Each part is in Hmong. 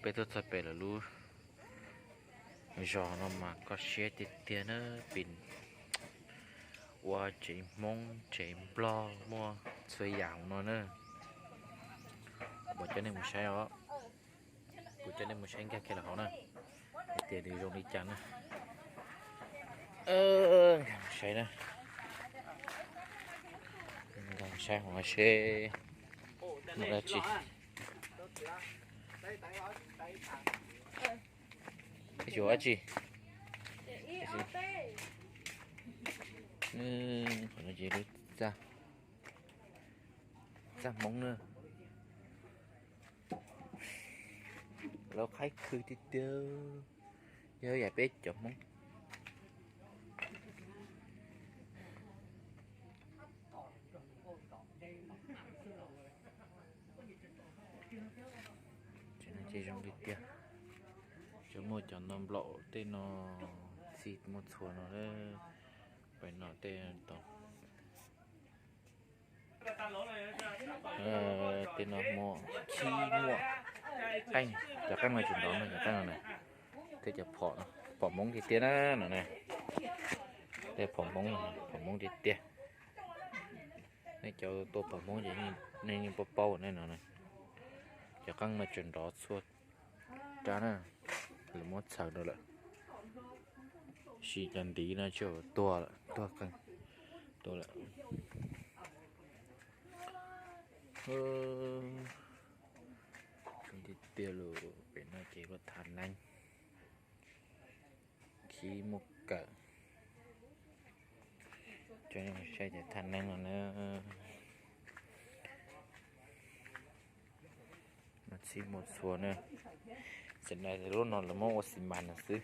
Peb tuaj txog pem lawv lub zos no mas koj siab tiag tiag na, pem ua tsev Hmoob tsev Nplog muaj txhua yam no na. Kuv coj nej mus saib os, kuv coj nej mus saib nkag kiag los hauv na, hais tias nws zoo li cas na. Nkag mus saib na, nkag mus saib hauv no seb muaj dab tsi. Yuav dab tsi? Qhov no ces lub txaj, txaj Hmoob na. Lawv qhaib khw tiag tiag, yog yam peb cov Hmoob. Ces zoo li tiag, tsuas muaj cov no nplaum tej no, txhij muaj txhua no, pem no tej tau. Tej no muaj khib muaj qeej, cov qeej no tsis nrov no, cov qeej no na, tej cov phom no, phom Hmoob tiag tiag na no na, tej phom Hmoob, phom Hmoob tiag tiag. Nej cov tua phom Hmoob ces nej yeej paub paub ne no na. Cov qeej no tseem nrov txhua rab na, lawv muab txhaws rau lawm. Sis cov ntiv no tsis tuag lawm, tuag qeej, tuag lawm. Tiag tiag lus, pem no ces lub thaj neeb, khib muaj kawm. Cov saib cov thaj neeb no na, muaj txhij muaj txhua na. Tam sim no lub no lawv muab ua xi mas no xwb.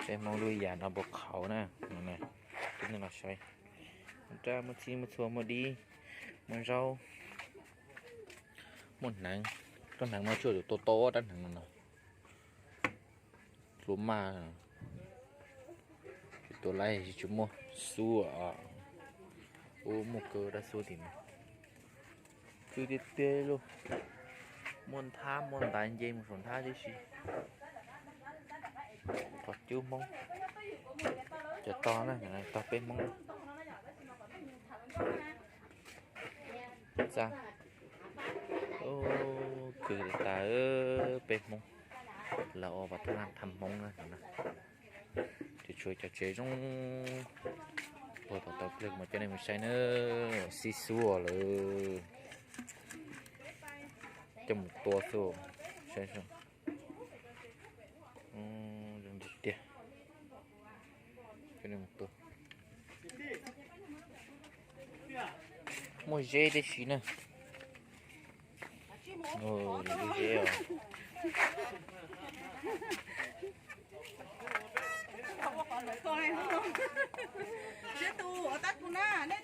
Peb Hmoob lub yam no puas qhauv na, no na, peb los saib. Rab muaj txhij muaj txhua, muaj dib, muaj zaub, muaj hneev. Rab hneev no tsuas tua tau ob rab hneev no no. Hlua maj, tua laib tsis muaj xub, ub muaj kawg dab xub tim no. Khw tiag tiag lauj, muaj nthab muaj ntaiv nce mus saum nthab tib si. Qhov cub Hmoob, cov tog na, tog peb Hmoob. Txaj, khw tas peb Hmoob, lawv ua pas thaj thaj Hmoob na. Ces tshuav cov tsev zoo, puag tom tau pliag mas coj nej mus saib na, xib xuas lawm, coj mus tua xwb, saib zoo tiag tiag. Coj nej mus tua. Muaj zeb tib si na. Lub zeb os. Siab tus tab kuv na, nej